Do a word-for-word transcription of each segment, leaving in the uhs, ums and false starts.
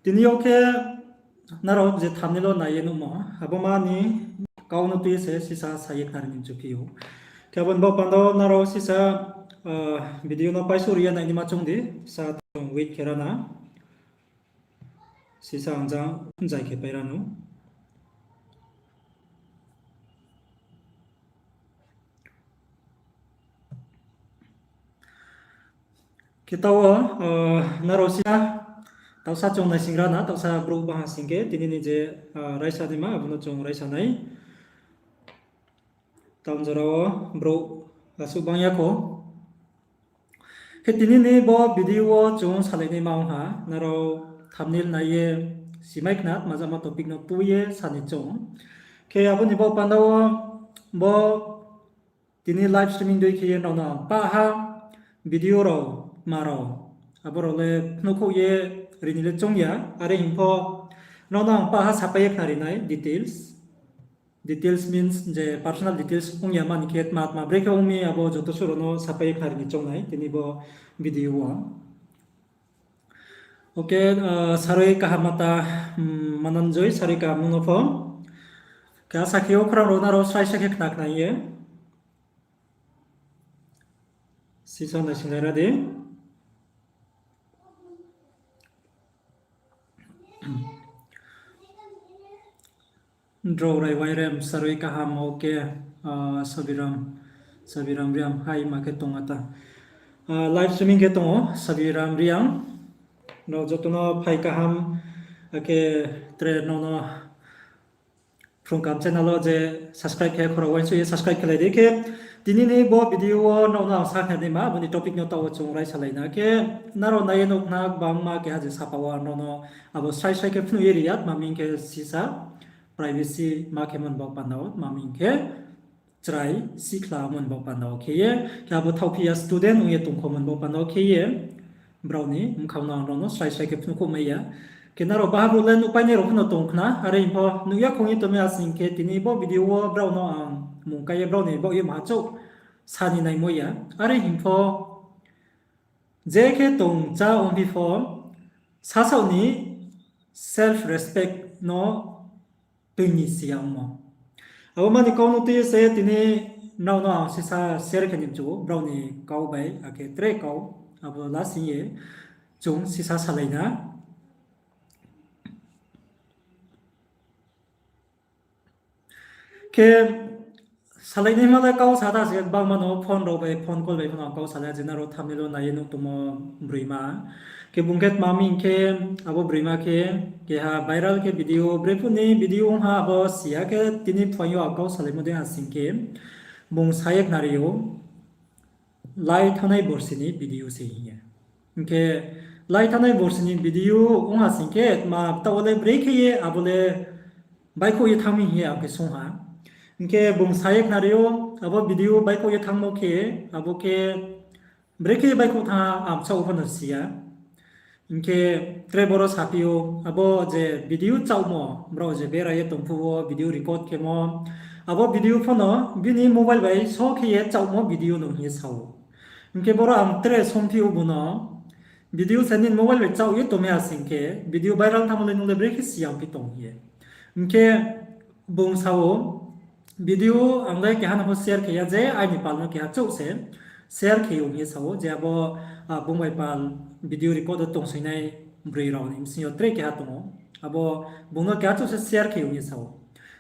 Tini yo khe nrao je thumbnail wo nai ye nuhmo, abo ma ni kau no tui ye se sisa sa ye khnari ni mchuphi ou. Khe abo ni baoh panda wo nrao sisa video no paisouh ri ye nainaima choung di, sa chung wait khe ra na. Sisa ang jang jai khe pai ra nou. Khe taoh wo, nrao sisa, taoh sa chung naising ra na, taoh sa brouh bang ha sing khe, tini ni je raisa naima, abo no chung raisa nai. Taoh jora wo brouh asuh bang ya kho. Khe tini ni bo video wo chung salai naima ong ha, nrao thumbnail nai ye simai khna, tma jama topic no tui ye sa ni choung. Khe abo ni baoh panda wo bo tini live streaming dei khe ye nrao no ang pah ha video rao, ma rao, abo rao le phnuhkhouh ye ri ni le choung ya, are hing pho nrao no ang pah ha sapai ye khnari nai details. Details means je personal details ong ya mani khe tma tma brekhe ong mi abo joto suh rao no sapai ye khnari ni choung nai tini bo video wo. Okay, sarui kaham mata, Mananjoi, sarui kaham nung no pho. Khe asa khe o khorang rao nrao srai srai khe khna khna ye. Sisa naisinglai ra di. Drao Rai Wairem, sarui kaham, okay, Sabiram, Sabiram Riang, hai ma khe tong ata. Live streaming khe tong ou, Sabiram Riang. Nrao joto no phai kaham, akhe tre nrao no Phrung Kaham channel wo je subscribe khe khorao uaingsouh ye subscribe khe lai di khe. Tini ni bo video wo nrao no ang sa khnari naima, abo ni topic no taoh wo chung raisalai na khe. Nrao nai ye nuh khna gbangma keha je sapa wo nrao no abo srai srai khe phnuh ye ri ya, tma hing khe sisa privacy ma khe mon baoh panda wo, tma hing khe chrai sikhla mon baoh panda wo khe ye, khe abo thaohphi ya student ong ye tongkho mon baoh panda wo khe ye, brao ni bkhang no ang rao no srai srai khe phnuhkhouh mai ya. Khe nrao baha brouh le nuhpainai rao pho no tong khna, are hing pho nuh ya khong ye tongmai ya sing khe tini bo video wo brao no ang mung kai ye brao ni baoh ye maha chouh sa ni naimo ya. Are hing pho je khe tong chá ongphi pho, sasaoh ni self respect no tui ni si ya ongmo. Abo mani kau no tui ye se tini nrao no ang sisa share khe ni mchu ou, brao ni kau bai, akhe tre kau, abo lasing ye chung sisa salai na. Khe salai naima le kau sa ta se, gbangma no phone rao bai, phone call bai pho no kau salai, je nrao thumbnail wo nai ye nuh tongmo broima. Khe bung khe tma hing khe, abo broima khe, keha viral khe video, brephuh ni video ong ha, abo si ya khe tini phuaing yo ang kau salaimo dei ha sing khe, bung sa ye khnari ou, lai thanngnai borsi ni video se hing ye. Hing khe lai thanngnai borsi ni video ong ha sing khe, tma taoh wo le brekhe ye abo le baihkhouh ye thanng mi hing ye ang khe sung ha. Hing khe bung sa ye khnari ou, abo video baihkhouh ye thanngmo khe, abo khe brekhe ye baihkhouh thanng ha, ang bsaoh pho no si ya. Hing khe tre boro saphi ou, abo je video chaohmo, brao je bera ye tong phuh wo video record khemo, abo video pho no bini mobile bai so khe ye chaohmo video no hing ye sa ou. Hing khe boro ang tre songphi ou bung no, video se nini mobile bai chaoh ye tongmai ha sing khe, video viral thanngmo le nung le brekhe si ya ongphi tong hing ye. Hing khe bung sa ou, video ang le keha no pho share khe ya je aini pal no keha chouh se share khe ou hing ye sa ou, je abo bung bai pal video record wo tongsoingnai broi rao ni bsing yo tre keha tong ou. Abo bung no keha chouh se share khe ou hing ye sa ou.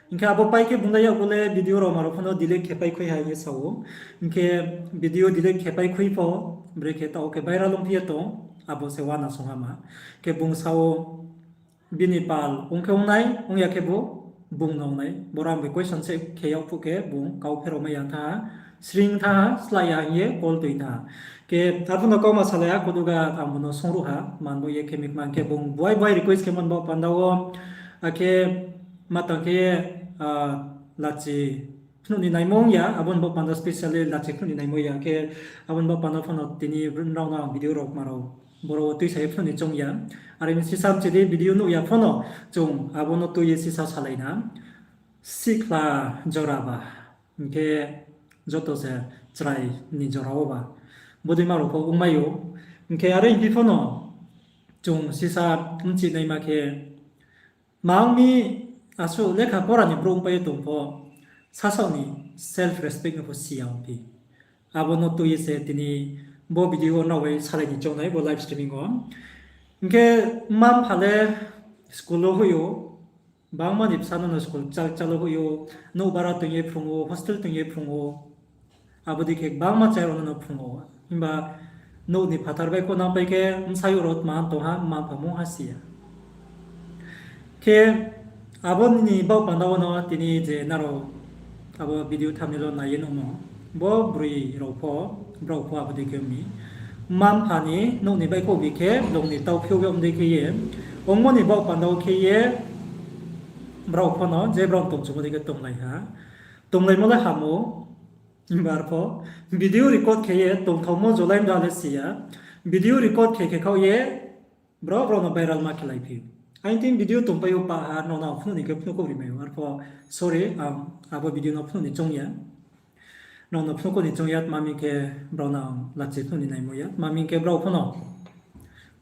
Hing khe abo pai khe bung le yakgu le video rao ma rao pho no delete khe pai khui ha hing ye sa ou. Hing khe video delete khe pai khui pho, brekhe taoh khe viral ongphi ye tong, abo se uana song ha ma. Khe bung sa ou, bini pal ong khe ong nai, ong ya khebu bung no ong nai. Boro ang bai question se khe yag phuh khe bung kau pherao mai ya thanng ha, sring thanng ha, slái ya hing ye call tui thanng ha. Khe arphuh no kauma salai ya, kuduga ang bung no songruh ha, man bo ye khe mikma hing khe bung buai buai request khe mon baoh panda wo, akhe ma tang khe lachi phnuh ni naimo ong ya, abo ni baoh panda specially lachi phnuh ni naimo ya khe, abo ni baoh panda pho no tini nrao no ang video rao ma rao boro wo tuisa ye phnuh ni choung ya. Are mi sisa mchi di video nuh ya pho no chung abo no tui ye sisa salai na. Sikhla jora ba, hing khe joto se chrai ni jora wo ba, bodei ma rao pho ongmai ou. Hing khe are hingphi pho no Chung sisa mchihnaima khe, mang mi asuh lekha pora ni brouh ongpai ye tong pho, sasaoh ni self respect no pho si ya ongphi. Abo no tui ye se tini bo video wo nrao bai salai ni choungnai bo live streaming wo. Hing khe mma-mpha le school wo hoih ou, bangma ni bsa no no school kchal kchal wo hoih ou, nouh bara toing ye phrung ou, hostel toing ye phrung ou. Abo dei khe bangma chai rao no no phrung ou. Himba nouh ni phathar baihkhouh nangpai khe bsayouh rao tma tong ha, mma-mpha mungha si ya. Khe abo ni baoh panda wo no tini je nrao abo video thumbnail wo nai ye nuhmo, bo broi rao pho, brao pho abo dei khe ong mi. Mma-mpha ni nouh ni baihkhouh bi khe, blong ni taoh phiouh ye ong dei khe ye, ongmo ni baoh panda wo khe ye, brao pho no je brao tongchumo dei khe tonglai ha. Tonglaimo le ham ou, himba arpho video record khe ye tongthaomo jolai mda le si ya. Video record khe khe khaoh ye, brao brao no viral ma khe laiphi. Aini thing video tongpai ou pah ha, nrao no ang phnuh ni khe phnuhkhouh ri mai ou. Arpho, sorry, ang abo video no phnuh ni choung ya. Nrao no phnuhkhouh ni choung ya, tma mi khe brao no ang lachi phnuh ni naimo ya. Tma mi khe brao pho no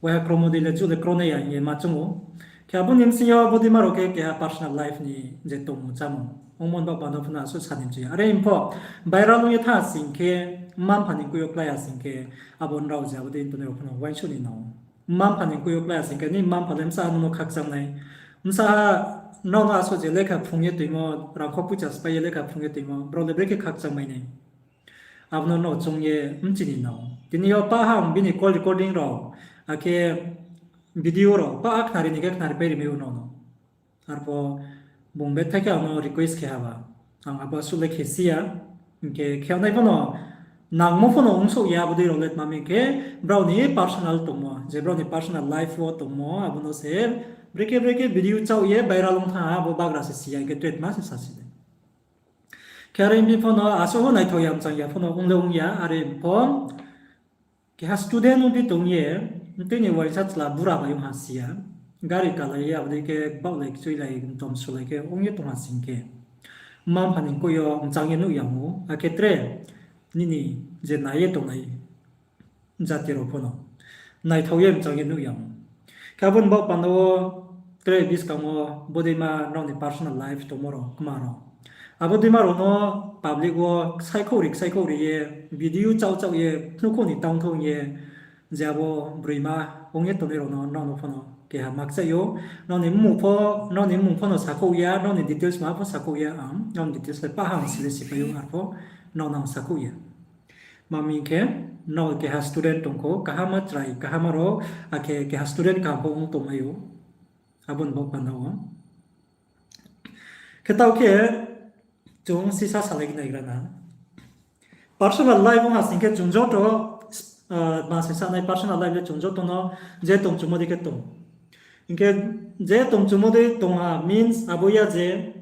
waiha kromo dei le, chu le kronai ya hing ye ma choung ou. Khe abo ni bsing yo bodeima rao khe keha personal life ni je tongmung chámung ongmo ni baoh panda pho no asuh sa ni mchu ya. Are pho, viral ong ye thanng sing khe, mma-mpha ni kui yo klái ya sing khe, abo nrao je abo dei tongnai rao pho no uaingsouh ni nang ou. Mma-mpha ni kui yo klái ya sing khe, nini mma-mpha le bsa ha nung no khakchang nai. Bsa ha nrao no asuh je lekha phrung ye toingmo, rangkho poicha sphái ye lekha phrung ye toingmo, brao le brekhe khakchang mai nai. Abo no nrao choung ye mchi ni nang ou. Tini yo pah ha ang bini call recording rao, akhe video rao pah ha khnari ni khe khnaripai ri mai ou nrao no. Arpho bung bethai khe ang no request khe ha ba. Ang abo asuh le khe si ya. Hing khe khe nai pho no, nangmo pho no ongsouh ya, abo dei rao le tma mi khe brao ni personal tongmo, je brao ni personal life wo tongmo, abo no se brekhe brekhe video chaoh ye viral ong thanng ha, abo bagra se si ya, hing khe tre tma se sa si nai. Khe are ong phi pho no asuh pho naithao ya, mchang ya pho no ong le ong ya, are pho keha student ong phi tong ye, mtui ni uaingsa chla bura bai ong ha si ya, gari kalai ye, abo dei khe baohlai kchuilai, mtom sulai khe ong ye tong ha sing khe, mma-mpha ni kui yo mchang ye nuh ya ou, akhe tre nini je nai ye tongnai jati rao pho no naithao ye mchang ye nuh ya ou. Khe abo ni baoh panda wo tre buskang wo bodeima nrao ni personal life tongmo rao, kma rao, abo deima rao no public wo ksaihkhouh ri, ksaihkhouh ri ye, video chaoh chaoh ye, phnuhkhouh ni tangthouh ye, je abo broima ong ye tongnai rao no, nrao no pho no keha makchaih ou, nrao ni mmung pho, nrao ni mmung pho no sakhouh ya, nrao ni details ma pho sakhouh ya ang, nrao ni details le pah ha ang si le sipai ou, arpho nrao no ang sakhouh ya. Tma mi khe, nrao keha student tong kho, kahama chrai, kahama rao, akhe keha student kaham pho ong tongmai ou. Abo ni baoh panda wo. Khe taoh khe, chung sisa salai naigra na. Personal life ong ha sing khe chung joto, ah, ma se sanai personal life le chung joto no je tongchumo dei khe tong. Hing khe je tongchumo dei tong ha means abo ya je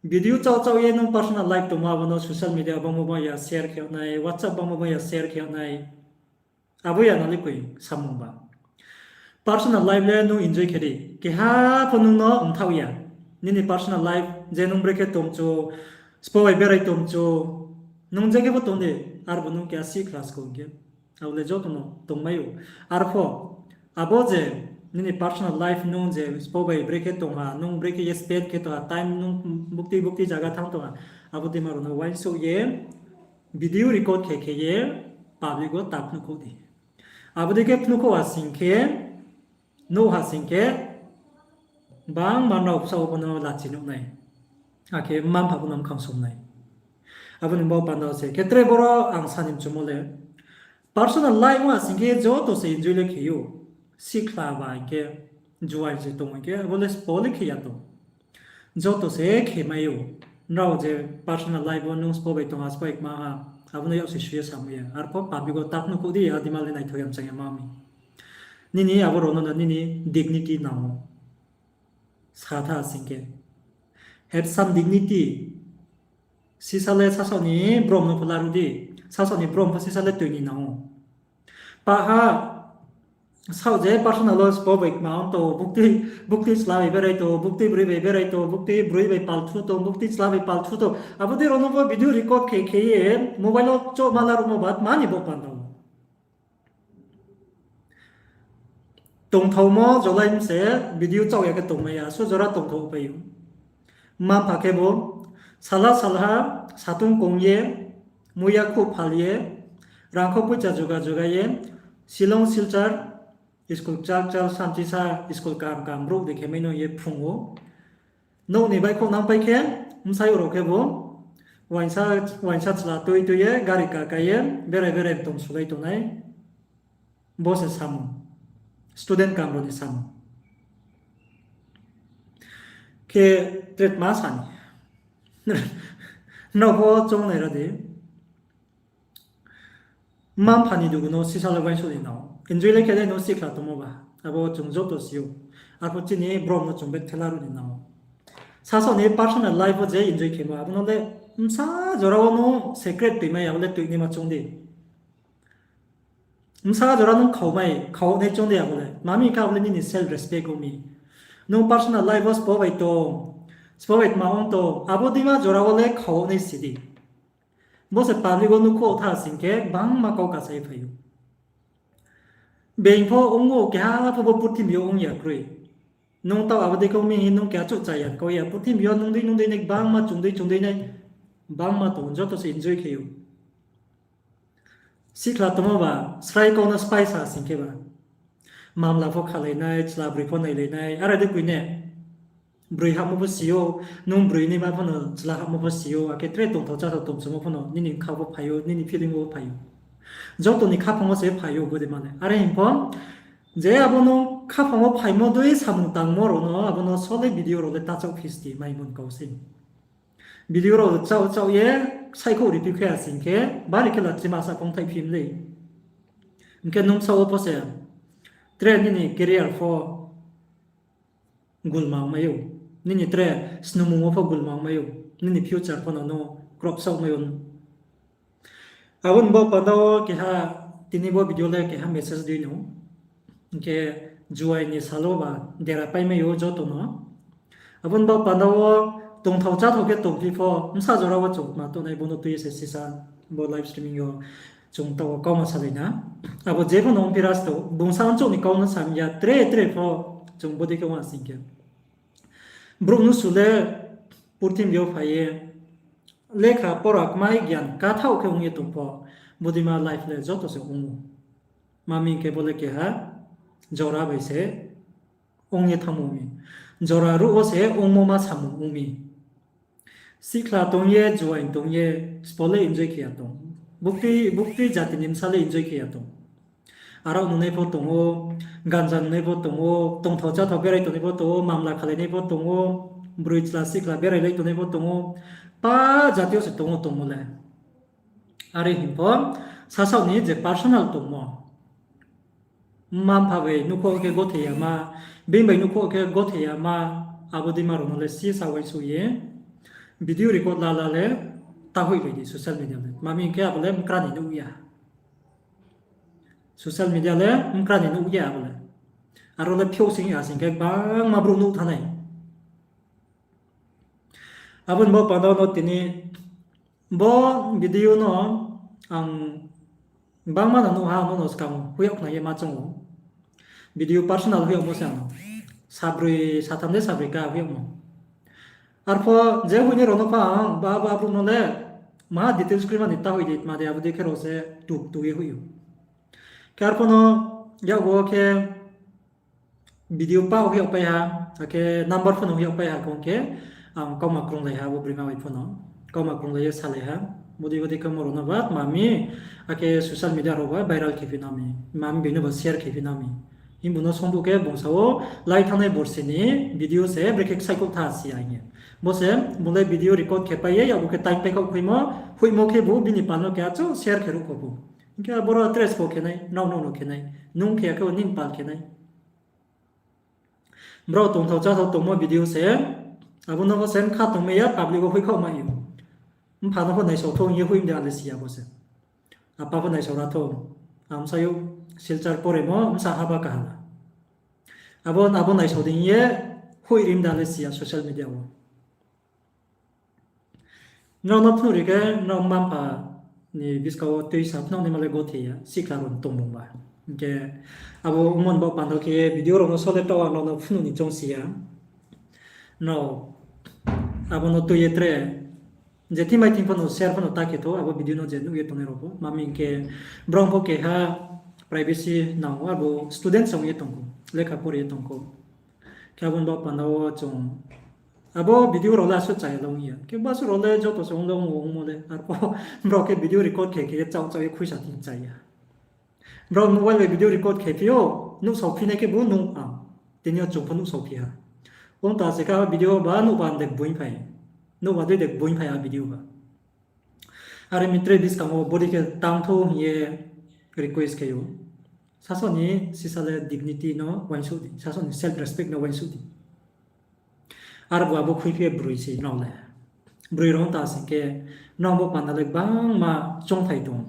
video chaoh chaoh ye nung personal life tongmo abo no social media bangmo bang ya share khe nai, WhatsApp bangmo bang ya share khe nai. Abo ya no le koi samung ba. Personal life le nung enjoy khe di. Keha pho nung no mthaoh ya. Nini personal life je nung brekhe tongchu, spo bai berai tongchu, nung je khe pho tong di, arbo nung keha sih class kho hing khe. Abo le joto no tongmai ou. Arpho, abo je nini personal life nung je spo bai brekhe tong ha, nung brekhe ye spend khe tong ha, time nung bukti bukti zaga thanng tong ha, abo deima rao no uaingsouh ye, video record khe khe ye public wo ta phnuhkhouh di. Abo dei khe phnuhkhouh ha sing khe, nuh ha sing khe, bangma nrao bsaoh pho no lachi nuh nai. Akhe mma-mpha pho no mkhang song nai. Abo ni baoh panda se khe tre boro ang sa ni mchumo le, personal life ong ha sing khe joto se enjoy le khe ou. Sikhla ba hing khe, juaing se tong hing khe, abo le spo le khe ya tong. Joto se khe mai ou. Nrao je personal life wo nung spo bai tong ha, spo bai kma ha, abo no yak se sui ye samai ya. Arpho public wo ta phnuhkhouh di, abo deima le naithao ya mchang ya ma mi. Nini abo rao no nini dignity nang ou. Sa tha sing khe, have some dignity. Sisa le sasaoh ni brom no pho laruh di. Sasaoh ni brom pho sisa le tui ni nang ou. Pah ha, saoh je personal wo spo bai kma ong tong, bukti, bukti chla bai berai tong, bukti broi bai berai tong, bukti broi bai palthu tong, bukti chla bai palthu tong, abo dei rao no pho video record khe khe ye mobile wo choh ma laruhmo ba tma ni baoh panda ou. Tongthaomo jolai mse video chaoh ya khe tongmai ya, asuh jora tongthao pai ou. Mma-mpha khebu sala salha satung kong ye, muiya khuh phal ye, rangkho poicha juga juga ye, Shillong, Silchar, school kchal kchal, samchisa school kaham kaham brouh dei khe mai no ye phrung ou. Nouh ni baihkhouh nangpai khe, bsayouh rao khebu uaingsa, uaingsa chla tui tui ye, gari ka ka ye, berai berai tong sulai tongnai. Bo se samung. Student kam rao ni samung. Khe tre tma sa ni. Nrao pho choung nai ra di. Mma-mpha ni dugu no sisa le uaingsouh ni nang ou. Enjoy le khe dei no sikhla tongmo ba. Abo chung joto si ou. Arphuh chini brom no chung bethela ruh ni nang ou. Sasaoh ni personal life wo je enjoy khemo, abo no le bsa jora wo no secret tuimai, abo le tuinaima choung di. Bsa jora nung khaumai, khau nai choung di abo le. Tma hing khe abo le nini self respect ong mi. Nung personal life wo sbo bai tong, sbo bai tma ong tong, abo deima jora wo le khau nai si di. Bo se public wo nuhkhouh tha sing khe gbangma kau kasa ye phai ou. Being pho ong ou, keha pho bo purthimbi yo ong ya kroi. Nung taoh abo dei khe ong mi hing nung keha chouh cha ya kau ya. Purthimbi yo nung dei nung dei nai gbangma, chung dei chung dei nai gbangma tong, joto se enjoy khe ou. Sikhla tongmo ba, srai kau no spái sa sing khe ba. Mamla pho khalai nai, chla broi pho nailai nai, are dei koi ne. Broi hahmo pho si ou, nung broi naima pho no chla hahmo pho si ou, akhe tre tongthao cháthao tongchumo pho no nini bkha pho phai ou, nini feeling wo phai ou. Joto ni khaphang wo se phai ou, bo dei ma le. Are hing pho, je abo no khaphang wo phaimo dei samung tangmo rao no, abo no sole video rao le ta chaoh phi sti mai mon kau sei. Video rao chaoh chaoh ye, saikhouh riphi khe ya sing khe, bari khe la chima sa phongthaih phi mlei. Hing khe nung bsaoh wo pho se, tre nini career pho gulma ongmai ou. Nini tre snungmung wo pho gulma ongmai ou. Nini future pho no no krop saoh mai ou. Abo ni bo panda wo keha, tini bo video le keha message dei no. Hing khe juai ni sal wo ba dera paimai ou joto no. Abo ni bo panda wo tongthao cháthao khe tongphi pho, bsa jora wo chung tma tongnai bo no tui ye se sisa bo live streaming yo chung taoh wo kauma salai na. Abo je pho no ongphi ra sto, bung sa nchouh ni kau no sam ya, tre tre pho chung bodei khe uasing khe. Brouh nusu le purthimbi yo phai ye, lekha pora kmai gyan kathaoh khe ong ye tong pho, bodeima life le joto se ong ou. Tma hing khe bo le keha jora bai se ong ye thanngmo ong mi. Jora ruh wo se ongmo ma samung ong mi. Sikhla tong ye, juaing tong ye, sbo le enjoy khe ya tong. Buktui, buktui jati ni bsa le enjoy khe ya tong. Arao nungnai pho tong ou, ganja nungnai pho tong ou, tongthao cháthao berai tongnai pho tong ou, mamla khalainai pho tong ou, broi chla sikhla berailai tongnai pho tong ou, pa jati yo se tong ou tongmo le. Are hing pho, sasaoh ni je personal tongmo. Mma-mpha bai nuhkhouh khe gothe yama, being bai nuhkhouh khe gothe yama, abo deima rao no le sisa uaingsouh ye, video record la la le ta hoihlai di social media le. Tma hing khe abo le mkra ni nuh ya. Social media le mkra ni nuh ya abo le. Aro le phiouh sing ya sing khe gbangma brouh nuh thanng nai. Abo ni bo panda no tini bo video no ang gbangma no nuh ha, ang no skang hoih yag khna ye ma choung ou. Video personal hoih yagmo se ang sabroi satham de sabroi ka hoih yagmo. Arpho je hoihnai rao no pha ang ba, ba brouh no le maha details kroi mani ta hoih di, tma dei abo dei khe rao se tuk tuk ye hoih ou. Khe arpho no yakgu wo khe video pa hoih yagpai ha, akhe number pho no hoih yagpai ha, khe ong khe ang kauma krunglai ha, bo broima bai pho no kauma krunglai ye salai ha. Bodei bodei khe mo rao no ba tma mi, akhe social media rao ba viral khe phi na mi, tma mi bini ba share khe phi na mi. Himbo no songbu khe bung sa ou, lai thanngnai borsi ni video se brekhe ksaihkhouh tha si ya hing ye. Bo se bung le video record khe pai ye, yakgu khe time paikhaoh khuimo, hoihmo khebu bini pal no keha chouh share khe ruh kho bu. Hing khe aboro tre sbo khe nai, nrao no no khe nai, nung khe ya khe o nini pal khe nai. Brao tongthao cháthao tongmo video se, abo no bo se bkha tongmai ya, public wo hoihkhaoh mai ou. Mpha no pho naisao thou hing ye hoih mde ale si ya bo se. Apa pho naisao ra thou, amsayouh Silchar poremo bsa haba kaha la. Abo, abo naisao dei hing ye hoih ri mde ale si ya social media wo. Nrao no phnuh ri khe, nrao mma-mpha ni buskang wo tuisa phnuh naima le gothe ya, sikhla rao ni tongmung ba. Hing khe abo ongmo ni baoh panda khe video rao no sole taoh ang rao no phnuh ni choung si ya. Nrao abo no tui ye tre je thing bai thing pho no share pho no ta khe thou, abo video no je nuh ye tongnai rao pho. Ma mi hing khe brao pho keha privacy nang ou, abo student ong ye tong khou, lekha pori ye tong khou. Khe abo ni baoh panda wo chung abo video rao le asuh chaya le ong ya. Khe basuh rao le joto se ong le ong ou, ongmo le. Arpho brao khe video record khe khe ye chao chao ye khuisa thing chaya. Brao mobile bai video record khe phi ou, nuhsao phi nai khe bo nuh ang. Tini yo chung pho nuhsao phi ha. Ong ta se khe video ba nuh ba de boi phai. Nuh ba dei de boi phai a video ba. Are mi tre buskang wo body khe tang thou hing ye request khe ou. Sasaoh ni sisa le dignity no uaingsouh di, sasaoh ni self respect no uaingsouh di. Arbo abo khuiphi ye broi se nrao le. Broi rao ta sing khe nrao bo panda le gbangma choungthai tong.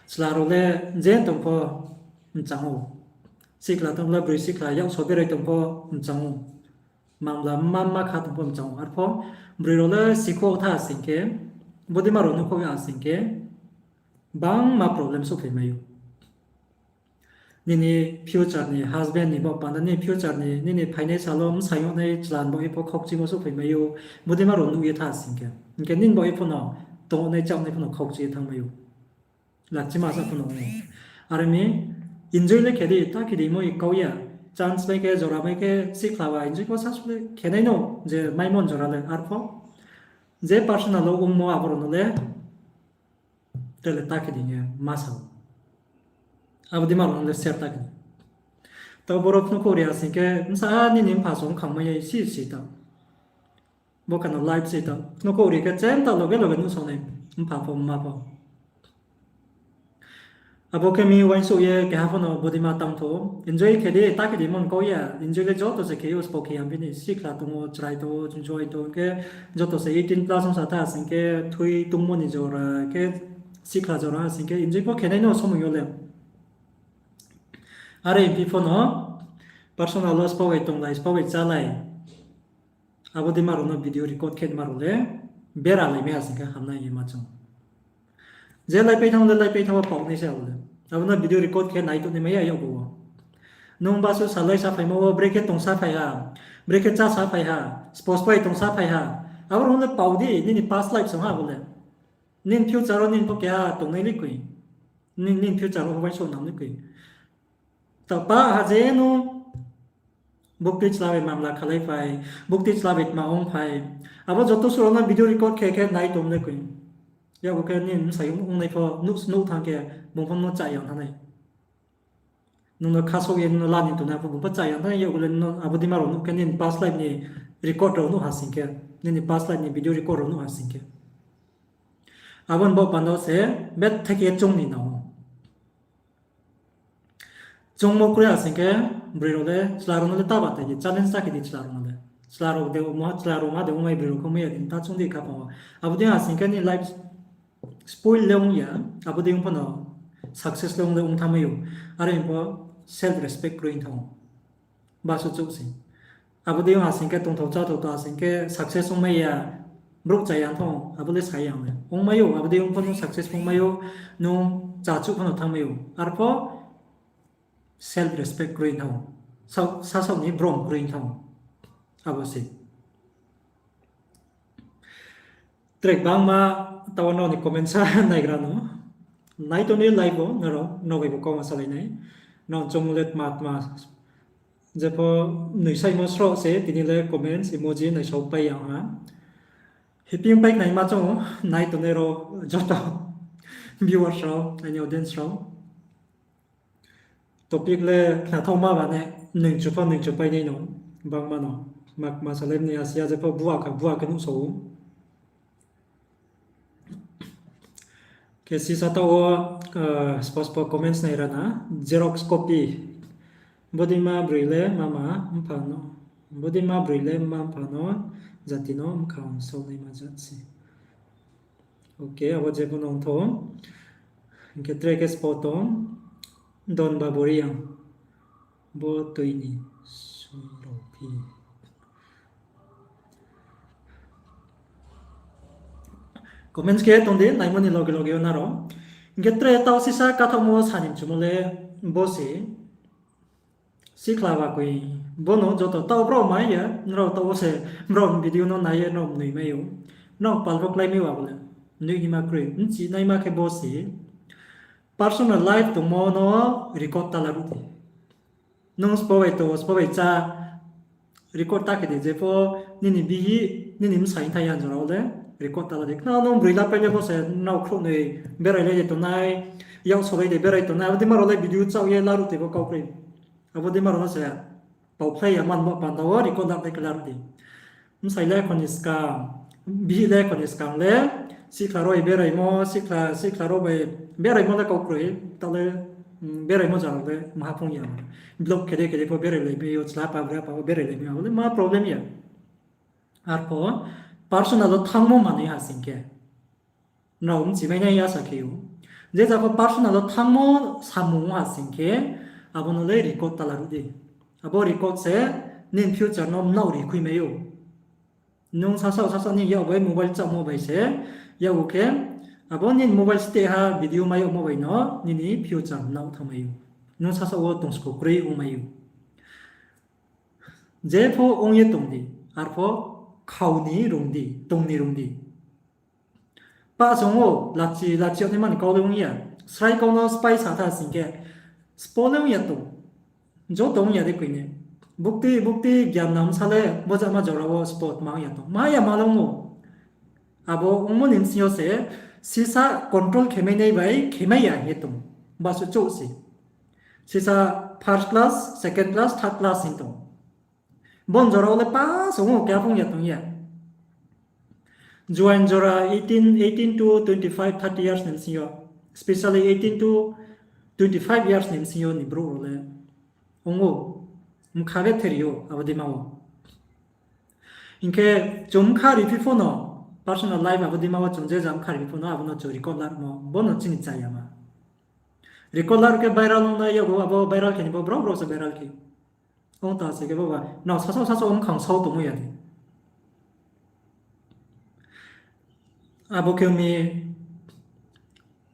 Chla rao le je tong pho mchang ou. Sikhla tong le broi sikhla yak so berai tong pho mchang ou. Mamla mma mma kha tong pho mchang ou. Arpho broi rao le sikhouh tha sing khe, bodeima rao nuhkhouh ya sing khe, gbangma problem souhphai mai ou. Nini future ni husband ni baoh panda, nini future ni, nini phainai sal wo bsai yag nai chla ni baoh ye pho khaukchimo souhphai mai ou, bodeima rao nuh ye tha sing khe. Hing khe nini baoh ye pho no, tongnai chánai pho no khaukchi ye thanng mai ou. Lachima sa pho no ong ou. Are mi, enjoy le khe di, ta khe di mo ye kau ya. Chance mai khe, jora mai khe, sikhla ba enjoy pho sasu le khe nai no, je maimo ni jora le, arpho je personal wo ongmo abo rao no le, tre le ta khe di hing ye ma sa ou. Abo deima rao no le share ta khe di. Taoh boro phnuhkhouh ri ya sing khe, bsa nini mpha song khang mai ya si si ta. Bo kano life se ta. Phnuhkhouh ri khe chenta loge loge nuhsao nai. Mpha pho, mma pho. Abo khe mi uaingsouh ye keha pho no bodeima tang thou. Enjoy khe di, ta khe di mon kau ya. Enjoy le joto se khe ou, sbo khe ya bini. Sikhla tong ou, chrai tong ou, enjoy tong ou khe joto se eighteen plus ong sa tha sing khe, thui tongmo ni jora khe, sikhla jora sing khe enjoy pho khe nai no somoi yo le. Are phi pho no personal wo sbo bai tonglai, sbo bai chálai. Abo deima rao no video record khe ma rao le, bera lai mai ha sing khe hamnai ye ma choung. Je laipai thanng le laipai thanng wo pao nai se abo le. Abo no video record khe nai tong nai mai ya yakgu wo. Nung basuh salai saphaimo wo brekhe tong saphai ha, brekhe chá saphai ha, sbo sbo bai tong saphai ha. Abo rao no le pao di, nini past life song ha abo le. Nini future wo nini pho keha tongnai le koi. Nini, nini future wo uaingsouh nang le koi. Taoh pa ha je no bukti chla bai mamla khalai phai, bukti chla bai tma ong phai. Abo joto suh rao no video record khe khe nai tong le koi. Yakgu khe nini bsai ongnai pho nuh, nuh thanng khe bung pho no chá ya thanng nai. Nung no khasouh ye nung no la ni tongnai pho bung pho chá ya thanng nai, yakgu le abo deima rao nuh khe nini past life ni record rao nuh ha sing khe, nini past life ni video record rao nuh ha sing khe. Abo ni baoh panda se bethak ye choung ni nang ou. Choungmo kroi ha sing khe, broi rao le, chla rao no le ta ba tai di, challenge ta khe di chla rao no le. Chla rao de ongmo, chla rao ma de ongmai broi rao khe ongmai ya di, ta choung di khaphang wo. Abo dei ha sing khe ni life spoil le ong ya, abo dei ong pho no success le ong le ong thanngmai ou. Are pho self respect kroi thanng ou. Basuh chouh se. Abo dei ong ha sing khe tongthao cháthao to ha sing khe success ongmai ya, brouh chaya thanng ou, abo le sa ya ang le. Ongmai ou, abo dei ong pho nung success ongmai ou, nung chá chouh pho no thanngmai ou. Arpho self respect kroi thanng ou. Sasaoh ni brom kroi thanng ou. Abo se. Tre gbangma taoh nrao ni comment sa naigra no. Nai tong ni live wo nrao, nrao bai bo kauma salai nai. Nrao choung le tma tma. Jepho mnoisaimo sroh se tini le comments, emoji naisao pai ya ha. Hiping pai khnaima choung, nai tongnai rao joto viewers rao, aini audience rao. Topic le khnathaoma ba ne, nung chu pho nung chu pai nai no, bangma no, ma salai ni asiya jepho bua kha, bua khe nuhsao ou. Khe sisa taoh wo, spo spo comments nai ra na, xerox copy. Bodeima broi le mama mpha no, bodeima broi le mma mpha no, jati no mkha ong sao naima jat se. Okay, abo jepho no ong thou. Hing khe tre khe spo tong, Don Baboriang. Bo tui ni sui rao phi. Comments khe tong di, naimo ni loge loge yo nrao. Hing khe tre taoh sisa kathaohmo sa ni mchumo le, Bo se sikhla ba koi, bo no joto taoh brao mai ya, nrao taoh wo se, brao video no nai ye nrao mnoi mai ou. Nrao pal pho klái mai ou abo le. Mnoi naima kroi, bchi naima khe bo se personal life tongmo no record ta la ruh di. Nung sbo bai to, sbo bai chá, record ta khe di, jepho nini bihih, nini bsai thai ya jora wo le record ta la di. Khna nung broi la pai le bo se nrao khrouhnoi berai lai de tongnai, yak solai de berai tongnai, abo dei ma rao le video chaoh ye la ruh di bo kau kroi. Abo dei ma rao no se pau phlai ya man bo panda wo record la dei khe la ruh di. Bsai le kho ni skang, bihih le kho ni skang le, sikhla rao bai beraimo, sikhla, sikhla rao bai beraimo le kau kroi, taoh le, beraimo jang le maha phung ya. Vlog khe dei khe dei pho berai lai mi yo, chla pa bra pa pho berai lai mi yo, abo le ma problem ya. Arpho personal wo thanngmo manoi ha sing khe, nrao bchi mai nai ya sa khe ou. Je ja pho personal wo thanngmo samung ha sing khe, abo no le record ta la ruh di. Abo record se nini future no mnaoh ri khui mai ou. Nung sasaoh sasaoh ni yak bai mobile chaohmo bai se, yak khe, abo nini mobile steh ha video mai yagmo bai no nini future mnaoh thanng mai ou. Nung sasaoh wo tongskho kroi ong mai ou. Jepho ong ye tong di, arpho khau ni rung di, tong ni rung di. Pah song ou, lachi, lachi yag naima ni kau le ong ya. Srai kau no sphái sa tha sing khe, spo le ong ya tong. Joto ong ya dei koi ne. Bukti, bukti, gian nam sa le, bo jama jora wo spo tma ong ya tong. Ma ya ma le ong ou. Abo ongmo ni bsing yo se, sisa control khe mai nai bai, khe mai ya hing ye tong. Ba suh chouh se. Sisa first class, second class, third class hing tong. Bo jora wo le pa song ou, keha phung ya tong ya. Juaing jora eighteen, eighteen to twenty-five, thirty years ni bsing yo, specially eighteen to twenty-five years ni bsing yo ni brouh rao le ong ou, bkha le theri ou, abo dei ma wo. Hing khe chung bkha ri phi pho no, personal life abo dei ma wo chung je ja bkha ri phi pho no, abo no chung record la ruhmo, bo no chini cha ya ma. Record la ruh khe viral ong nai, yakgu abo viral khe ni bo brao brao se viral khe. Ong ta se khe bo ba, nrao sasaoh sasaoh ong khang sao tongmo ya di. Abo khe mi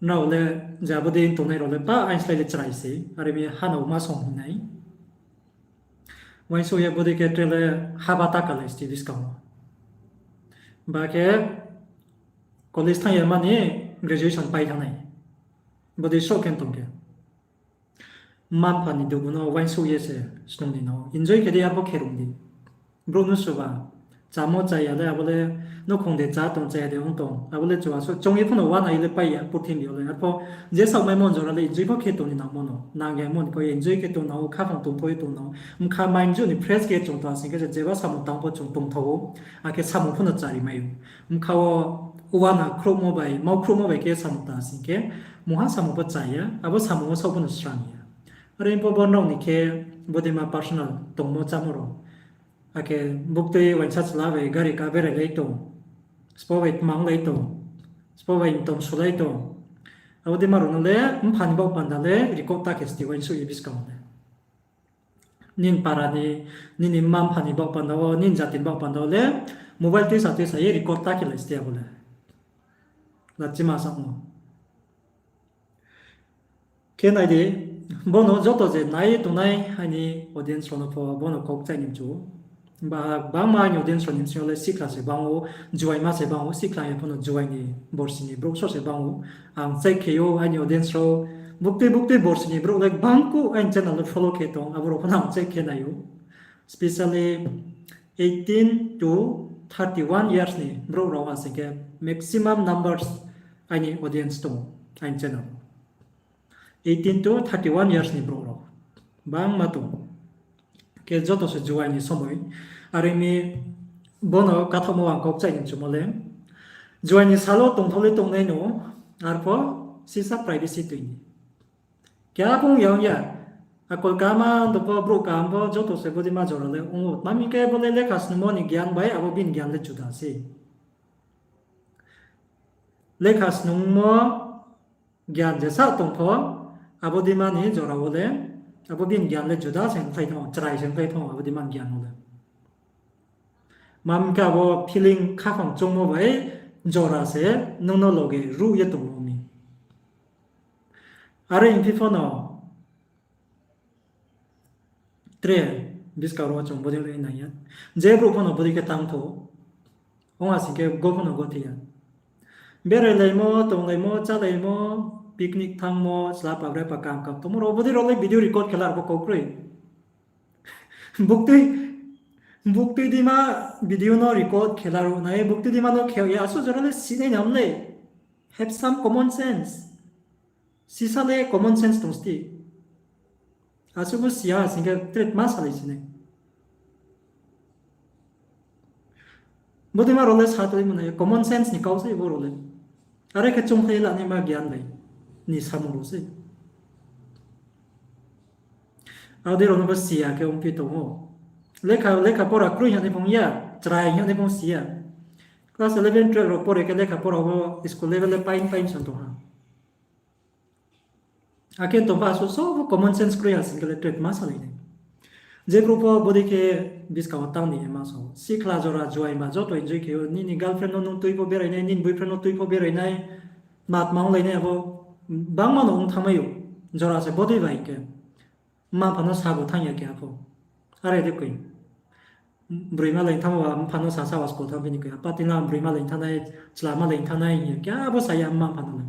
nrao le, je abo dei tongnai rao le pa aini slái le chrai se, are mi ha no ma song hing nai. Uaingsouh ye bodei khe tre le haba ta kalai sti buskang wo. Ba khe college thanng ya mani graduation pai thanng nai. Bodei souh khe tong khe. Mma-mpha ni dugu no uaingsouh ye se snung ni no enjoy khe di, arpho khe rung di. Brouh no suba, chámo chaya le, abo le nouhkhong de chá tong, chaya de ong tong, abo le chuaso choung ye pho no uana ye le pai ya purthimbi yo le. Arpho je saohmaimo jora le enjoy pho khe tong ni nangmo no, nang ya mo ni kau ye enjoy khe tong nang ou, khaphang tong pho ye tong nang ou, bkha mind juh ni fresh khe chung tong sing khe se jeba samung tang pho chung tongthao ou, akhe samung pho no chari mai ou. Bkha wo uana khrouhmo bai, mao khrouhmo bai khe samung tang sing khe, mungha samung pho chaya, abo samung wo saoh pho no srang ya. Are pho bo nrao ni khe bodeima personal tongmo chámo rao. Akhe buktui uaingsa chla bai gari ka berai lai tong, sbo bai tmang lai tong, sbo bai mtom sulai tong. Abo dei ma rao no le mpha ni baoh panda le record ta khe sti uaingsouh ye buskang wo le. Nini para ni, nini mma mpha ni baoh panda wo, nini jati ni baoh panda wo le mobile tuisa tuisa ye record ta khe lai sti abo le. Lachima samo. Khe nai di, bono joto je nai tongnai aini audience rao no pho bono kau kchai ni mchu. Ba, bangma aini audience rao ni bsing yo le sikhla se bang ou, juaima se bang ou, sikhla ya pho no juai ni borsi ni brouh sor se bang ou. Ang check khe ou aini audience rao, buktui buktui borsi ni brouh le bangkuh aini channel no follow khe tong, abo rao pho no ang check khe nai ou. Specially eighteen to thirty-one years ni brouh rao ha sing khe maximum numbers aini audience tong, aini channel. Eighteen to thirty-one years ni brouh rao bangma tong. Khe joto se juai ni somoi. Are mi bono kathaohmo ang kau kchai ni mchumo le. Juai ni sal wo tongthao le tongnai no, arpho sisa privacy tui ni. Keha phung ya ong ya. Akol kaham tong pho, brouh kaham pho, joto se bodeima jora le ong ou. Tma hing khe bo le lekha snungmo ni gyan bai abo bini gyan le juda se. Lekha snungmo gyan jesa tong pho, abo deima ni jora wo le, abo bini gyan le juda se ongkhlai thanng ou, chrai se ongkhlai thanng ou, abo deima ni gyan wo le. Tma hing khe abo feeling khaphang choungmo bai jora se nung no loge ruh ye tongmo mi. Are hing phi pho no, Tre, buskang rao chung bodei le nai ya. Je brouh pho no bodei khe tang thou. Ong ha sing khe go pho no go thi ya. Berailaimo, tonglaimo, chálaimo, picnic thanngmo, chla pa bre pa kam kam tongmo rao bodei rao le video record khe la rao pho kau kroi. Buktui, buktui dima video no record khe la rao nai, buktui dima no khe ya, asuh jora le sinai nam le. Have some common sense. Sisa le common sense tong sti. Asuh bo si ya sing khe tre tma salai sinai. Bodei ma rao le sa tongmo nai, common sense ni kau se bo rao le. Are khe chung khe la naima gyan bai ni samung rao se. Abo dei rao no bo si ya khe ongphi tong ou. Lekha, lekha pora kroi hing ye nai phung ya, chrai hing ye nai phung si ya. Class eleven, twelve rao pore khe lekha pora wo school level le pain pain son tong ha. Akhe tong pha asuh sobo common sense kroi ha sing khe le tre tma salai nai. Je brouh pho bodei khe buskang wo tang ni ma sao. Sikhla jora juaing ba joto enjoy khe ou, nini girlfriend no nung tui pho berai nai, nini boyfriend no tui pho berai nai, tma tma onglai nai abo, bangma no ong thanngmai ou, jora se bodei bai khe. Mma mpha no sabo thanng ya khe apho. Are de koi. Broima lai thanngmo ba mpha no sasa wa school thanng bini koi. Apa tini la broima lai thanng nai, chlama lai thanng nai hing ye khe abo sa ya mma mpha no le.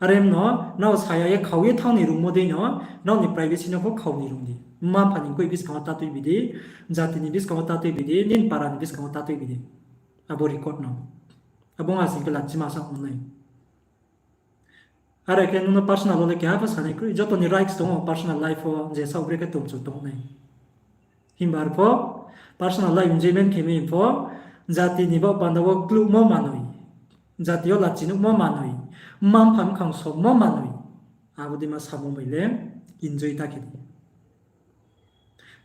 Are no, nrao sa ya ye khau ye thanng ni rungmo dei no, nrao ni privacy no pho khau ni rung di. Mma mpha ni koi buskang wo ta tuibi di, jati ni buskang wo ta tuibi di, nini para ni buskang wo ta tuibi di. Abo record no. Abo ong ha sing khe lachima sa ong nai. Are khe nung no personal wo le keha pho sanai kroi, joto ni rights tong ou personal life wo je saoh bre khe tongchu tong nai. Himba arpho personal life enjoyment khe mi pho, jati ni baoh panda wo kluhmo manoi, jati yo lachi nuhmo manoi, mma mpha mkhang sommo manoi, abo dei ma samung bai le enjoy ta khe di.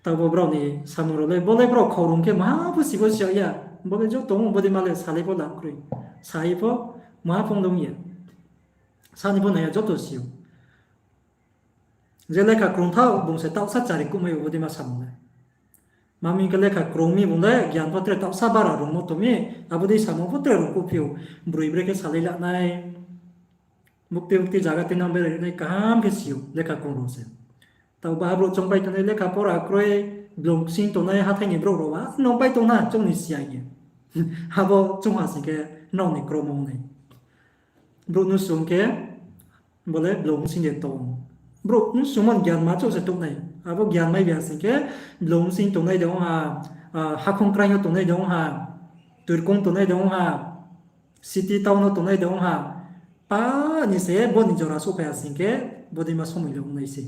Taoh bo brao ni samung rao le, bo le brao khau rung khe maha pho si pho si ya, bo le joto ong, bo dei ma le salai pho la kroi, sai pho maha pho ong ya, sani pho nai ya, joto si ou. Je lekha krung thaoh, bung se taohsa chari kuhmai ou bo dei ma samung le. Ma mi khe lekha krung mi bung le gyan pho tre taohsa bara rungmo tong mi, abo dei samung pho tre rung kuhphi ou, broi bre khe salai la nai. Bukti bukti zaga tui nang berai nai kaham khe si ou, lekha krung rao se. Taoh baha brouh choungpai tongnai lekha pora kroi, blung ksing tongnai hathái ni brouh rao ba, nungpai tong na choung ni si ya ye. Abo choung ha sing khe nrao ni kromo ong nai. Brouh nusung khe, bo le blung bsing de tong. Brouh nusung mo gyan ma chouh se tong nai. Abo gyan mai bi ha sing khe, blung bsing tongnai de ong ha, hakhong kraing yo tongnai de ong ha, toirkong tongnai de ong ha, city town no tongnai de ong ha, pa ni se bo ni jora souhphai ha sing khe, bo dei ma somoi le ong nai se.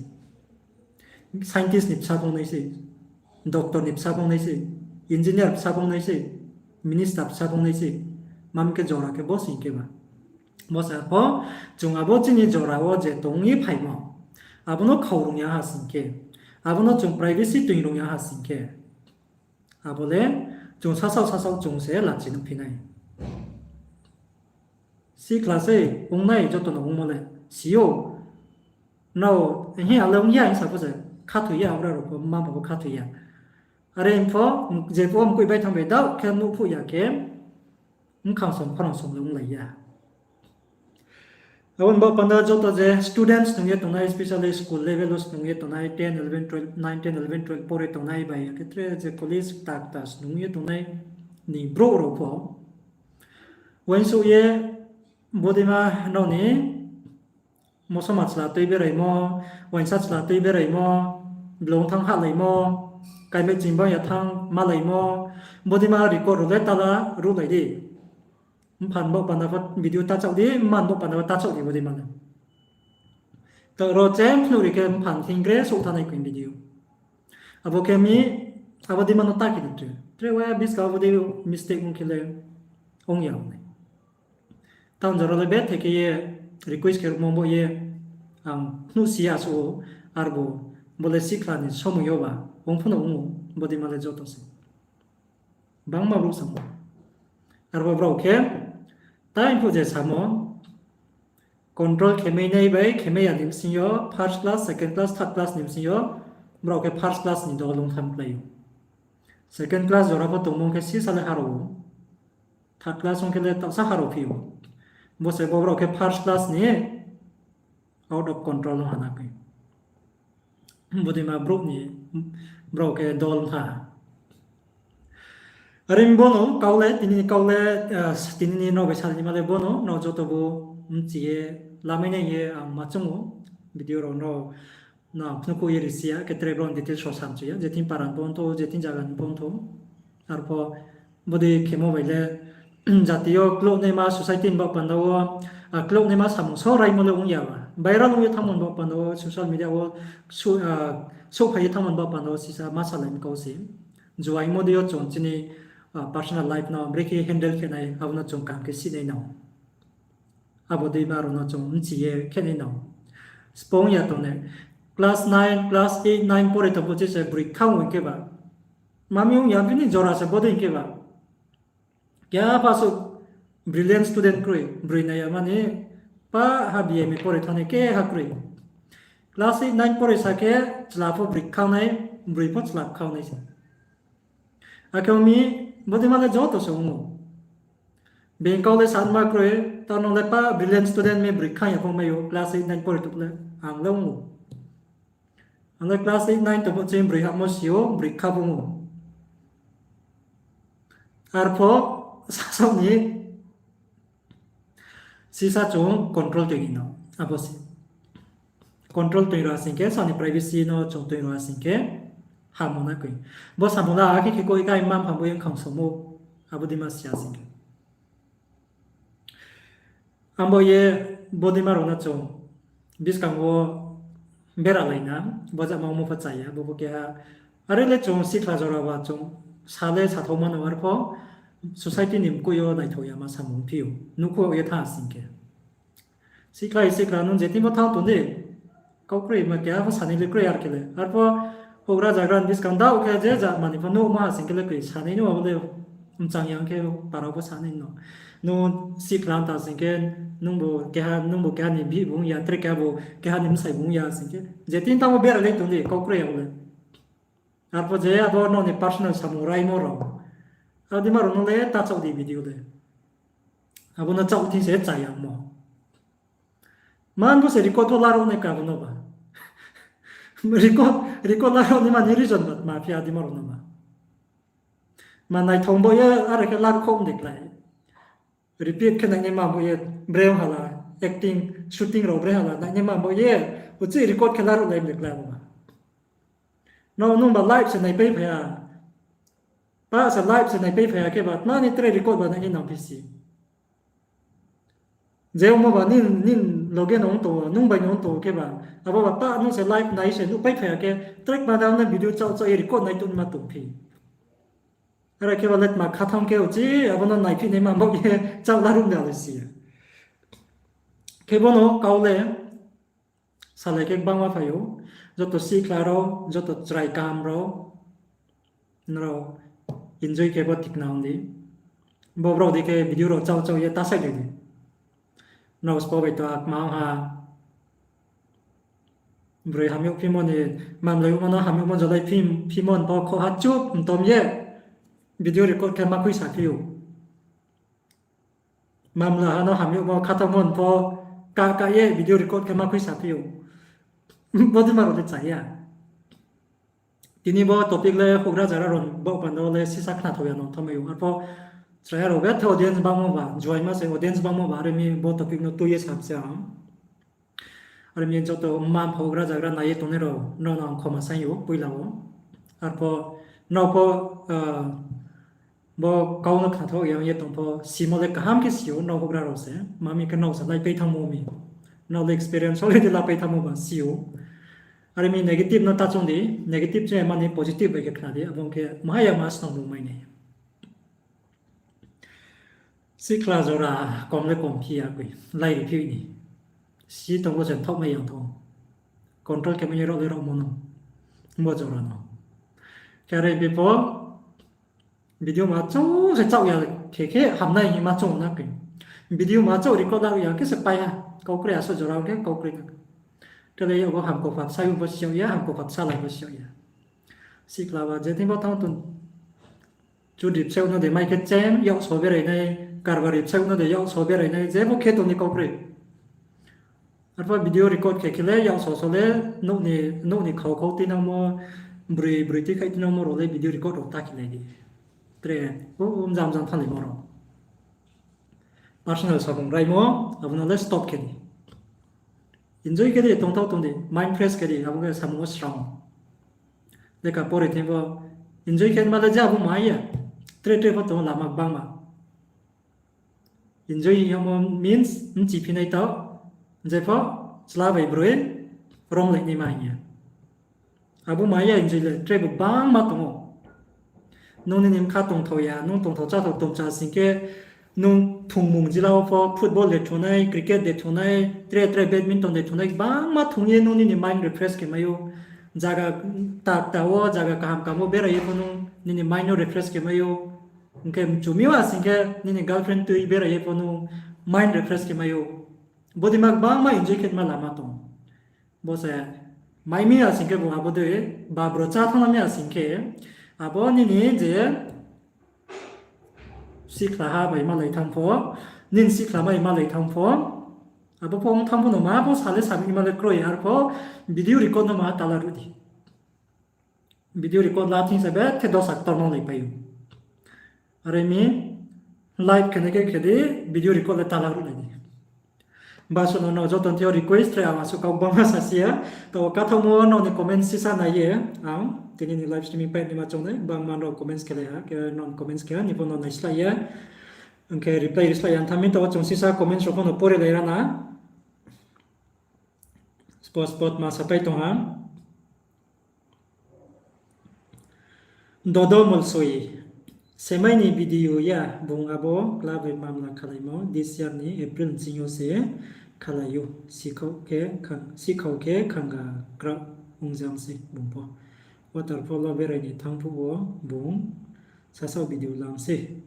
Scientist ni bsa pho ong nai se, doctor ni bsa pho ong nai se, engineer bsa pho ong nai se, minister bsa pho ong nai se, ma mi khe jora khe bo sing khe ba. Bo se pho, chung abo chini jora wo je tong ye phaimo, abo no khau rung ya ha sing khe, abo no chung privacy toing rung ya ha sing khe, abo le chung sasaoh sasaoh chung se lachi nuhphi nai. Sikhla sei ong nai joto no ongmo le, si ou. Nrao, hi ale ong ya hing sa pho se, khathoi ya, abra rao pho, mma pha pho khathoi ya. Are pho, je pho mkoih bai thanng bai daoh khe nuhphuh ya khe, mkhang som khorang som le onglai ya. Abo ni baoh panda joto je students snung ye tongnai, especially school level wo snung ye tongnai, ten, eleven, twelve, nine, ten, eleven, twelve pore tongnai bai, akhe tre je college kta kta snung ye tongnai ni brouh rao pho, uaingsouh ye, bo dei ma nrao ni mosoma chla tui beraimo, uaingsa chla tui beraimo, blung thanng hahlaimo, kaimai ching bang ya thanng malaimo, bo dei ma record rao le ta la ruhlai di. Mpha ni baoh panda pho video ta chaoh di, mma ni baoh panda pho ta chaoh di bo dei ma le. Taoh ro che phnuh ri khe mpha ni thing gre souh thanng nai koi video. Abo khe mi, abo dei ma no ta khe di tre. Tre wa buskang abo dei mistake ong khe le ong ya ong nai. Taoh jora le bethe khe ye request khe ruhmo bo ye ang phnuh si ya suh ou, arbo bo le sikhla ni somoi yo ba ong pho no ong ou, bo dei ma le joto se. Bangma brouh samo. Arbo brao khe, tai phuh je samo, control khe mai nai bai khe mai ya ni bsing yo, first class, second class, third class ni bsing yo, brao khe first class ni dol ong tham klái ou. Second class jora pho tongmung khe sisa le haro ou. Third class ong khe le taohsa haro phi ou. Bo se bo brao khe first class ni out of control ong ha na khe. Bo dei ma brouh ni Brao khe dol ha. Are mi bono kau le, tini ni kau le, tini ni nrao bai salima le bono, nrao joto bo mchi ye, lamai nai ye ang ma choung ou, video rao nrao no ang phnuhkhouh ye risi ya, khe tre brao ni details rao samchu ya, je thing para ni bo ongthou, je thing zaga ni bo ongthou. Arpho bodei khemo bai le, jati yo klouhnaima society ni baoh panda wo, klouhnaima samung so raimo le ong ya ba. Viral ong ye thanngmo ni baoh panda wo social media wo, souhphai ye thanngmo ni baoh panda wo sisa ma salai mi kau se. Juaimo dei yo chung chini personal life no brekhe handle khe nai, abo no chung kaham khe si nai nang. Abo deima rao no chung mchi ye khe nai nang. Sbo ong ya tongnai. Class nine, class eight, nine pore tongpho chise broi kha ong khe ba. Mami ong ya bini jora se bodei khe ba. Keha pha suh brilliant student kroi, broi nai ya mani, pa ha B M A pore thanngnai keha kroi. Class eight, nine pore sa khe chla pho broi kha nai, broi pho chla kha nai se. Akhe ong mi, bodeima le joto se ong ou. Being kau le sanma kroi, tao no le pa brilliant student mi broi kha ya pho mai ou, class eight, nine pore tong le, ang le ong ou. Ang le class eight, nine tongpho chini broi hamo si ou, broi kha pho ong ou. Arpho, sasaoh ni, sisa chung control tui ni no, abo se. Control tui ro asing khe, sani privacy no chung tui ro asing khe, hamo na koi. Bo samung la akhe khe koi kai ma mpha bo yong khang somo, abo deima si asing khe. Ang bo ye bodeima rao no chung buskang wo beralai na, bo jama ongmo pho cha ya, bo pho keha. Are le chung sikhla jora ba chung sa le sathao mano, arpho society ni mkoih yo naithao ya ma samung phi ou, nuhkhouh ye thanng asing khe. Sikhla, sikhla nung je thing pho thanng tong di, kau kroi ma keha pho sanai le kroi ar khe le. Arpho houhgra zagra ni buskang dao khe je ja mani pho nuh ma asing khe le kroi sanai no abo le mchang yang khe para pho sanai no. Nung sikhla ta sing khe nungbu keha, nungbu keha ni bihih bung ya, tre keha bu keha ni bsai bung ya sing khe. Je thing thanng pho beralai tong di, kau kroi abo le. Arpho je abo nrao ni personal samung raimo rao. Abo deima rao no le ta chaoh di video le. Abo no chaoh thing se cha yagmo. Man bo se record pho laruh nai ka bo no ba. Record, record laruh naima ni reason ba tma phi abo deima rao no ba. Ma naithao bo ye are khe laruh khou de klái. Repeat khe nainaima bo ye breng hala, acting, shooting rao breng hala nainaima bo ye, uchih record khe laruh lai de klái bo ba. Nrao nungba live se naipai phai ya. Pa se live se naipai phai ya khe ba, tma ni tre record ba nai ni nang phi si. Je ongmo ba nini, nini loge no ong tong ou, nung bai no ong tong ou khe ba, abo ba pa nung se live nai se nuhpai phai ya khe, tre kma da no video chaoh chaoh ye record nai tongma tong phi. Are khe ba le tma khathang khe uchih, abo no naiphi naima bo ye chaoh laruh de alai si ya. Khe bo no kau le, salai khe gbangma phai ou, joto sikhla rao, joto chrai kaham rao, nrao enjoy khe bo tikna ong di. Bo brao dei khe video rao chaoh chaoh ye ta sai di. Nrao sbo bai to akma ong ha. Broi hamyag phimo ni mamlai yagmo no hamyagmo jolai phim-, phimo ni pho khoha chup mtom ye video record khe ma khui saphi ou. Mamla ha no hamyagmo khatamo ni pho ka ka ye video record khe ma khui saphi ou. Bodeima rao le cha ya. Tini bo topic le houhgra zagra rao ni baoh panda wo le sisa khnathao ya no thamai ou. Arpho chrai rao bethe audience bangmo ba, juaima se audience bangmo ba, are mi bo topic no tui ye sam se ang. Are mi joto mma mpha houhgra zagra nai ye tongnai rao, nrao no ang khoma saing ou poila wo. Arpho nrao pho, bo kau no khnathaoh ya ong ye tong pho, simo le kaham khe si ou, nrao houhgra rao se. Mami khe nrao se laipai thanngmo mi. Nrao le experience already lapai thanngmo ba si ou. Are mi negative no ta choung di, negative choung ya mani positive bai khe khna di, abo ong khe maha ya ma snungmung mai nai. Sikhla jora kom le kom phi ya koi, lai ri phi ni. Si tong bo se thaoh mai yang tho. Control khe mai ye rao le raomo no. Bo jora no. Khe are bi pho, video ma chouh se chaoh ya khe khe hamnai hing ma choung na koi. Video ma chouh record la ya khe se pai ha. Kau kroi asuh jora khe kau kroi na. Khe le yag bo hamkho pha bsa bo si yag ya, hamkho pha bsa lai bo si yag ya. Sikhla ba je thing bo thanng tong. Chudri bsa no de mai khe chem, yak so berai nai, karbari bsa no de yak so berai nai, je bo khe tong ni kau kroi. Arpho video record khe khe le yak so so le, nouh ni, nouh ni khau khau tuinangmo, Broi, broi tuikhaih tuinangmo rao le video record rao ta khe lai di. Tre, o, o, mjang mjang thannglai mo rao. Personal samung raimo, abo no le stop khe di. Enjoy khe di, tongthao tong di, mind fresh khe di, abo khe samung wo srang. Lekha pore thing pho enjoy khe ma le je abo ma ya. Tre tre pho tong lama gbangma. Enjoy hingmo means bchi phinai tao, je pho chla bai broi romlai nai ma hing ya. Abo ma ya enjoy le tre bo gbangma tong ou. Nung nini bkha tongthao ya, nung tongthao cháthao tongcha sing khe, nung thungmung jila wo pho football de thunai, cricket de thunai, tre tre badminton de thunai, gbangma thung ye nung nini mind refresh khe mai ou. Zaga takta wo, zaga kaham kaham wo berai ye pho nung nini mind no refresh khe mai ou. Hing khe mchu mi ya sing khe nini girlfriend tui berai ye pho nung mind refresh khe mai ou. Bodei ma gbangma enjoy khe ma lama tong. Bo se mai mi ya sing khe bung abo dei ba bro chá thanng mi ya sing khe, abo nini je sikhlaha bai malai thanng pho, nini sikhlama bai malai thanng pho, abo pho ong thanng pho no ma bo sa le sa mi ma le kroi, arpho video record no ma tala ruh di. Video record la thing se bethe dosa ktorma lai pai ou. Are mi live khe nai khe khe di, video record le tala ruh lai di. Baso no no joto ni thing yo request tre ang asuh kau gbangma sasi ya. To kathaomo no ni comment sisa nai ye ang tini ni live streaming pai ni ma choung nai, gbangma no comments khe lai ha, khe no comments khe ha, ni pho no naislai ya. Hing khe reply rislai ya, thanng mi to chung sisa comments rao pho no pore lai ra na. Spot spot ma sapai tong ha. Dodo Molsoi, semai ni video ya, bung abo kla bai mamla khalaimo, this year ni April bsing yo se khalai ou, sikhau khe khang, sikhau khe khangga krao ongjam se bung pho. Waterfall wo berai ni thanng phuh wo bung sasaoh video lam se.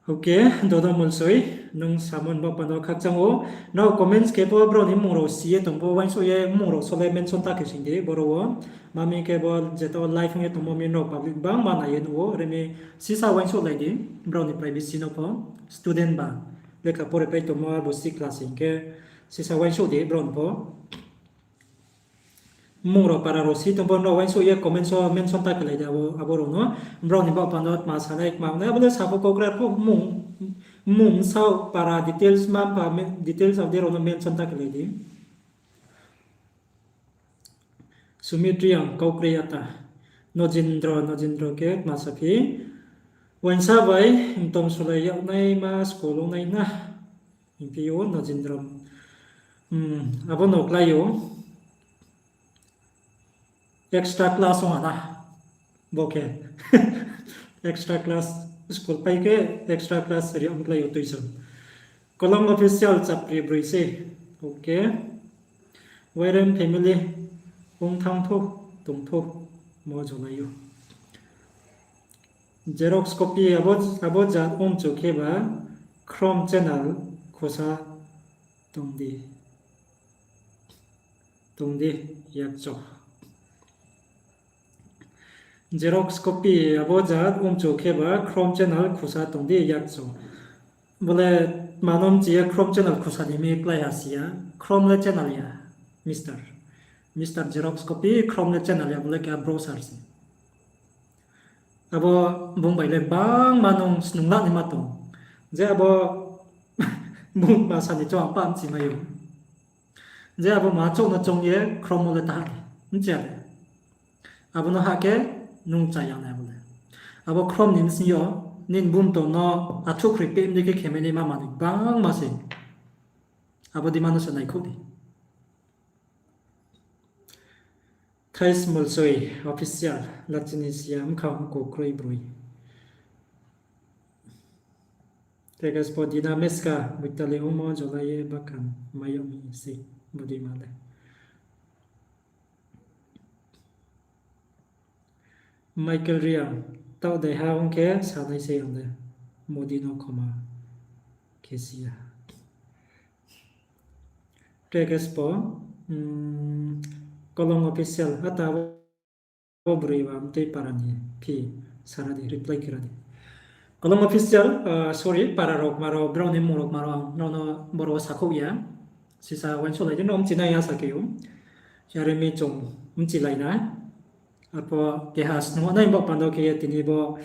Ok, Dodo Molsoi, nung samon bo panda khakchang ou. Nrao comments khe pho brao ni mmung rao si ye tong pho, uaingsouh ye mmung rao sole mention ta khe sing di, boro wo. Ma mi khe bo jeta wo live ong ye tongmo mi nrao public gbangma nai ye nuh ou, are mi sisa uaingsouhlai di, brao ni privacy no pho, student ba, lekha pore pai tongmo abo sikla sing khe, sisa uaingsouh di brao no pho. Mmung rao para rao si tong pho, nrao uaingsouh ye comments wo mention ta khe lai di abo, abo rao no. Brao ni baoh panda tma sanai, tma ongnai, abo le sa pho kaukra pho mmung, mmung bsaoh para details, ma mpha me-, details abo dei rao no mention ta khe lai di. Sumitri ang kaukre ya ta. Nojindro, Nojindro khe tma saphi. Uaingsa bai mtom sulai yag naima school ong nai na. Hingphi ou Nojindro. Hmm, abo no klái ou. Extra class ong ha na. Bo khe. Extra class, school pai khe extra class ri ong klái ou tuition. Kolom Official chapri broi se. Ok. Wairem family ong thanng thou, tong thou, mo jonai ou. Xerox copy abo, abo jat ongchu khe ba Chrome channel khusa tong di. Tong di, yakcho. Xerox copy abo jat ongchu khe ba Chrome channel khusa tong di, yakcho. Bo le tma no mchi ye Chrome channel khusa di mi klái ha si ya. Chrome le channel ya, Mister. Mister Xerox copy, Chrome le channel ya, bo le keha browser se. Abo bung bai le gbangma nung snung la naima tong. Je abo bung ma sa ni choung ang pah mchi mai ou. Je abo ma chouh no choung ye Chrome wo le ta ha di. Mchi ya le. Abo no ha khe nung cha ya nai abo le. Abo Chrome ni bsing yo nini bumtong no athuhkhroi peh mdei khe khemai naima manoi gbangma se. Abo dei ma no se naikhouh di. Thais Molsoi Official, lachini siya mkha mko kroi broi. Tegas po Dina Meska, Boitali ongmo jolai ye bakhan mai yag mi se, bodei ma le. Michael Reang, taoh daiha ong khe sanai se ang le, Modi no khoma khe si ya. Tegas po, mm, Kolom Official, ata bo broi ba mtui para ni phi sara di, reply khe ra di. Kolom Official, ah, sorry, para rao kma rao, brao ni mmung rao kma rao, ang nrao no boro wo sakhouh ya. Sisa uaingsouhlai di, nrao mchi nai ya sa khe ou. Yare mi chung mchilai na. Arphuh keha snung nai bo panda khe ye tini bo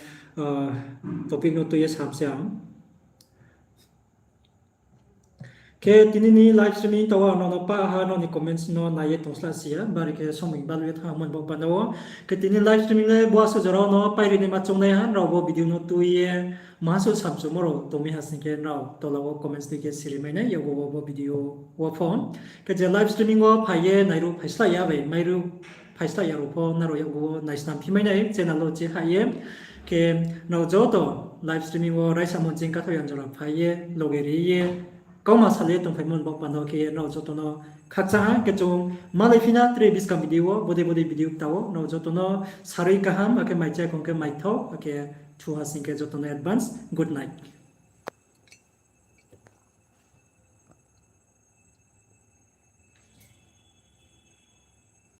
topic no tui ye sam se ang. Khe tini ni live streaming taoh wo ang nrao no pah ha, nrao ni comments no nai ye tong sla si ya, bari khe somoi balu ye thanngmo ni bo panda wo. Khe tini live streaming le bo asuh jora no pai ri naima choung nai ha, nrao bo video no tui ye maha suh samchumo rao tong mi ha sing khe nrao tola wo comments dei khe siri mai nai yakgu wo bo video wo pho. Khe je live streaming wo phai ye nairuh phai sla ya bai, mairuh phai sla ya rao pho nrao yakgu wo naisnam phi mai nai channel wo che ha ye. Khe nrao joto live streaming wo raisa monching katho yang jora phai ye, loge ri ye, kauma sal ye tongphaimo ni bo panda khe ye nrao joto no khakchang ha. Khe chung malai phi na tre buskang video wo, bodei bodei video kta wo, nrao joto no sarui kaham, akhe mai chá khong khe mai thao, akhe thu ha sing khe joto no advance good night.